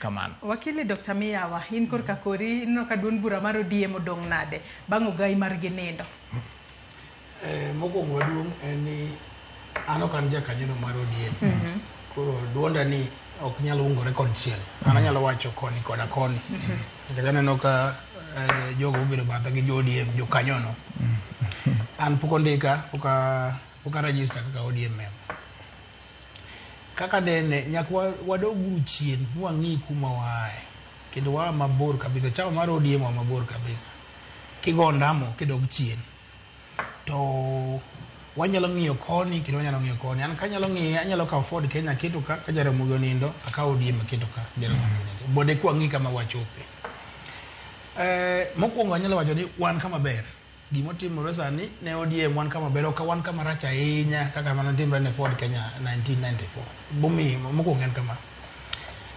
Kamano. Wakili Dr. Miyawa, in korka kori ineno ka duond bura mar ODM odong' nade bang' ogai margi nindo? Mokwongo maduong' en ni an ok an jakanyono mar ODM. Koro duonda ni ok nyal ungore konchiel. An anyalo wacho koni koda koni. Nikech aneno ka jogo mobedo batha gi jo ODM, jokanyono. An pok ondika, pok a register kaka ODM member. Kaka nene, nyaka wadog uru chien mwang'i kuma waaye. Kendo waa mabor kabisa. Chama mar ODM waa mabor kabisa. Kigo ondamo kidog chien. To wanyalo ng'iyo koni kendo wanyalo ng'iyo koni. An kanyalo ng'iye, anyalo kawo Ford Kenya aketo ka, ka Jaramogi onindo, akawo ODM aketo ka, Jaramogi onindo. Mondo eka wang'i kama wachope. Mokwongo anyalo wacho ni wan kama ber. Gima otimore sani ne ODM wan kama ber, ok wan kama rach ahinya kaka mane timre ne Ford Kenya 1994. Momiyo mokwongo en kama.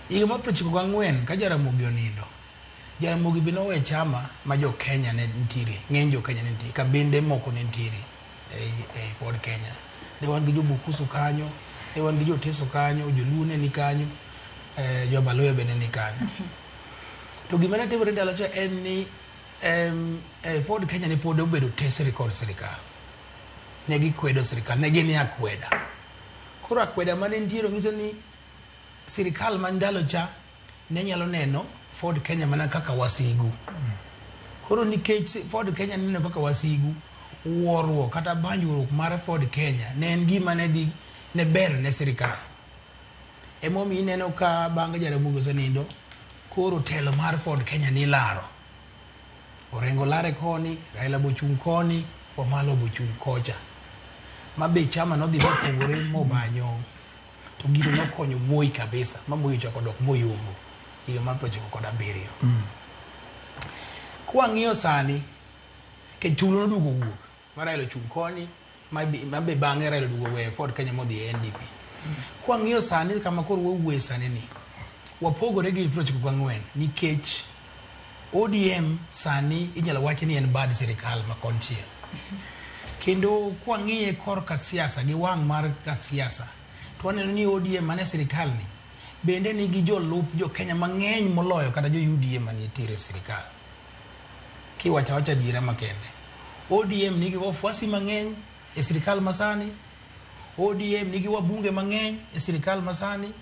Higa mar 94 ka Jaramogi onindo, Jaramogi be nowe chama ma jo Kenya ne nitiere, ng'eny jo Kenya ne nitie, kabinde moko ne nitiere ei Ford Kenya. Ne wan gi jo Bukusu kanyo, ne wan gi jo Teso kanyo, Joluo ne ni kanyo, jo Abaluhya be ne ni kanyo. To gima ne timore ndalo cha en ni Ford Kenya ne pod obedo tesre kod sirikal. Ne gikwedo sirikal, ne gin e akweda. Koro akweda mane nitiere nyiso ni sirikal ma ndalo cha ne nyalo neno Ford Kenya mana kaka wasigu. Koro nikech Ford Kenya ne neno kaka wasigu, wuoruok kata banjruok mar Ford Kenya ne en gima ne dhi ne ber ne sirikal. Emomiyo ineno ka bang' Jaramogi osenindo, koro telo mar Ford Kenya nilaro. Orengo lare koni, Raila bochung' koni, Wamalo bochung' kocha. Ma be chama nodhi mopogore mobanyo. To gino nokonyo Moi kabisa, ma Moi ochako dok moyombo higa mar 97. Kwang'iyo sani, ke tulo noduogo wuok, ma Raila ochung' koni, ma be bang'e Raila oduogo weyo Ford Kenya modhi e NDP. Kwang'iyo sani kama koro wawuoye sani ni, wapogore gi 94 nikech ODM sani inyalo wach ni en bad sirikal ma konchiel. Kendo kwang'iye korka siasa gi wang' mar ka siasa, to waneno ni ODM mane sirikal ni bende nigi jolup jo Kenya mang'eny moloyo kata jo UDA manitiere e sirikal. Kiwacho awacha adiera makende, ODM nigi wafuasi mang'eny e sirikal masani, ODM nigi wabunge mang'eny e sirikal masani,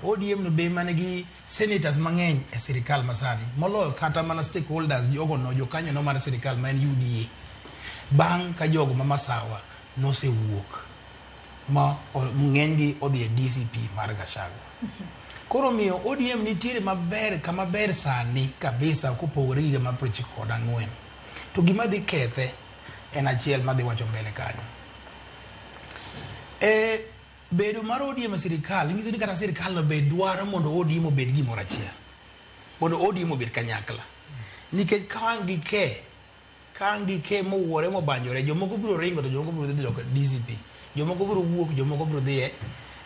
ODM no be manigi senators mang'eny e sirikal masani moloyo kata mana stakeholders jogo no jokanyo no mar sirikal ma en UDA. Bang' ka jogo ma Masawa nosewuok ma ng'enygi odhi e DCP mar Gachagua. Koro miyo ODM nitiere maber kama ber sani kabisa kopogore gi higa mar 94. To gima dhi kethe en achiel madhi wacho mbele kanyo. Bedo mar ODM e sirikal nyiso ni kata sirikal no be dwaro mondo ODM obed gimoro achiel. Mondo ODM obed kanyakla. Nikech ka ang' gike, ka ang' gike mowuore mobanjore, jomoko biro ringo to jomoko biro dhi dok DCP. Jomoko biro wuok, jomoko biro dhi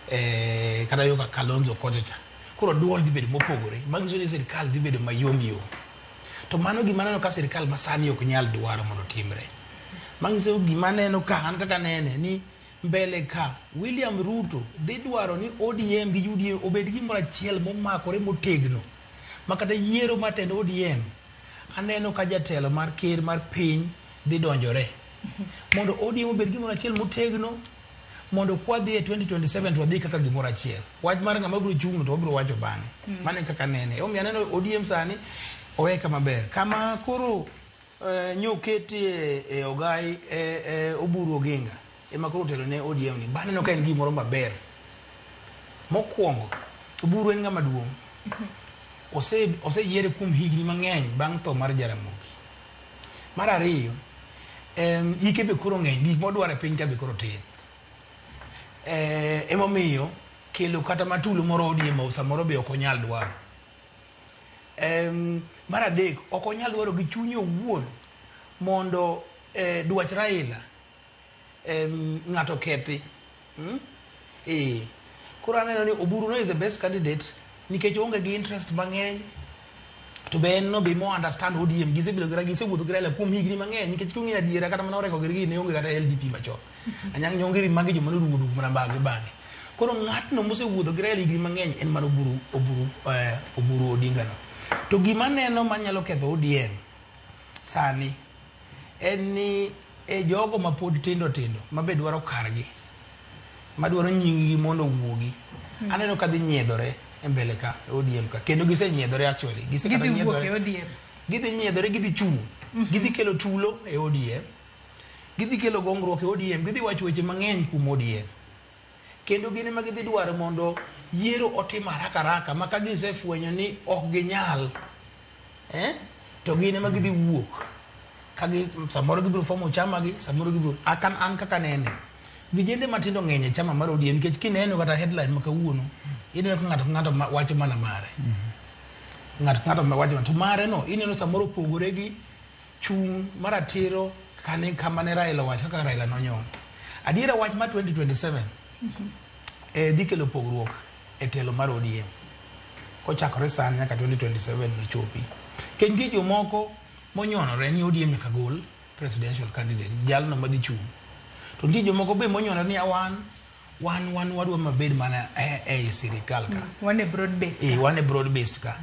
e kata yo ka Kalonzo kocha cha. Koro duol dhi bedo mopogore. Manyiso ni sirikal dhi bedo mayom yom. To mano gima aneno ka sirikal masani ok nyal dwaro mondo otimre. Manyiso gima aneno ka an kaka anene ni mbele ka William Ruto dhi dwaro ni ODM gi UDA obed gimoro achiel momakore motegno ma kata yiero mar tend ODM aneno ka jatelo mar ker mar piny dhi donjore mondo ODM obed gimoro achiel motegno mondo kwadhi e 2027 to wadhi kaka gimoro achiel. Wach mar ng'ama biro chung' to wabiro wacho bang'e. Mano e kaka anene. Omiyo aneno ODM sani owe kama ber. Kama koro nyoketie e ogai Oburu Oginga ema koro otelo ne ODM ni. Baneno ka en gimoro maber. Mokwongo, Oburu en ng'ama duong'. Oseyiere kuom higni mang'eny bang' tho mar Jaramogi. Mar ariyo, hike be koro ng'eny, gik modwaro e piny ka be koro tin. Emomiyo kelo kata matulo moro ODM samoro be ok onyal dwaro. Mar adek, ok onyal dwaro gi chunye owuon mondo dwach Raila ng'ato kethi. Koro aneno ni Oburu no is the best candidate nikech oonge gi interest mang'eny to be en no be mo understand ODM gisebedo gi gisewuotho gi Raila kuom higni mang'eny nikech king'iyo adiera kata mana Orengo gi ne onge kata LDP machon. Anyang' Nyong'o magi joma noduogo duogo mana bang'e bang'e. Koro ng'atno mosewuotho gi Raila higni mang'eny en mana Oburu Odinga no. To gima neno manyalo ketho ODM sani en ni e jogo mapod tindo tindo mabe dwaro kargi, madwaro nying gi mondo owuogi, aneno ka dhi nyiedhore e mbele ka e ODM ka, kendo gisenyiedhore actually. Gise kata Gidhi wuok e nyiedhore. ODM. Gidhi nyiedhore, gidhi chung', gidhi kelo tulo e ODM, gidhi kelo gongruok e ODM, gidhi wacho weche mang'eny kuom ODM, kendo gin ema gidhi dwaro mondo yiero otim haraka haraka ma ka gisefwenyo ni ok ginyal, to gin ema gidhi wuok ka gi samoro gibiro fomo chama gi samoro gibiro akan an kaka nene vijende matindo ng'eny e chama mar ODM, nikech kineno kata headline ma kawuono, ineno ka ng'ato ka ng'ato wacho mana mare, ng'ato ka ng'ato ma wacho to mare no ineno samoro opogore gi chung' maratiro kane kama ne Raila owacho kaka Raila nonyono. Adiera wach mar 2027 dhi kelo pogruok e telo mar ODM kochakore sani nyaka 2027 nochopi. Nikech nitie jomoko monyonore ni ODM nyaka gol presidential candidate, jalno madhi chung'. To nitie jomoko be monyonore ni wan wadwa mabed mana e sirikal ka. Wan e broad based. Wan e broad based ka.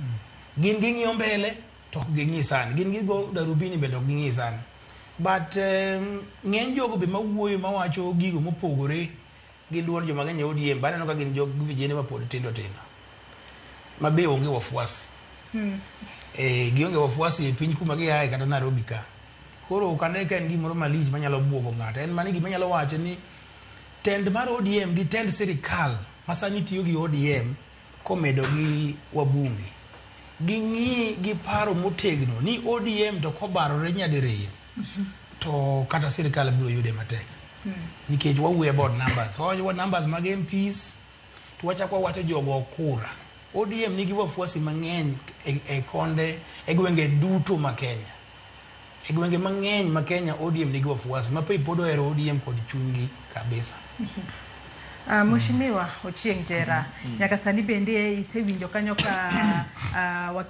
Gin ging'iyo mbele to ok ging'i sani. Gin gigo darubini bende ok ging'i sani. But ng'eny jogo be mawuoyo mawacho gigo mopogore gi duond joma ng'eny e ODM, baneno ka gin jog vijende mapod tindo tindo ma be onge wafuasi. Gionge wafuasi e piny kuma giaye kata Nairobi ka. Koro ok ane ka en gimoro malich manyalo buogo ng'ato. En mana gima anyalo wacho ni tend mar ODM gi tend sirikal ma sani tiyo gi ODM komedo gi wabunge ging'i gi paro motegno ni ODM to kobarore nyadiriyo to kata sirikal biro yude matek, nikech wawuoyo about numbers, wawacho numbers mag MPs to wachako wawacho jogo kura. ODM nigi wafuasi mang'eny e konde e gwenge duto ma Kenya, e gwenge mang'eny ma Kenya ODM nigi wafuasi ma pe pod ohero ODM kod chunygi kabisa. Mheshimiwa Ochieng' Jera, nyaka sani bende isewinjo kanyo ka wakil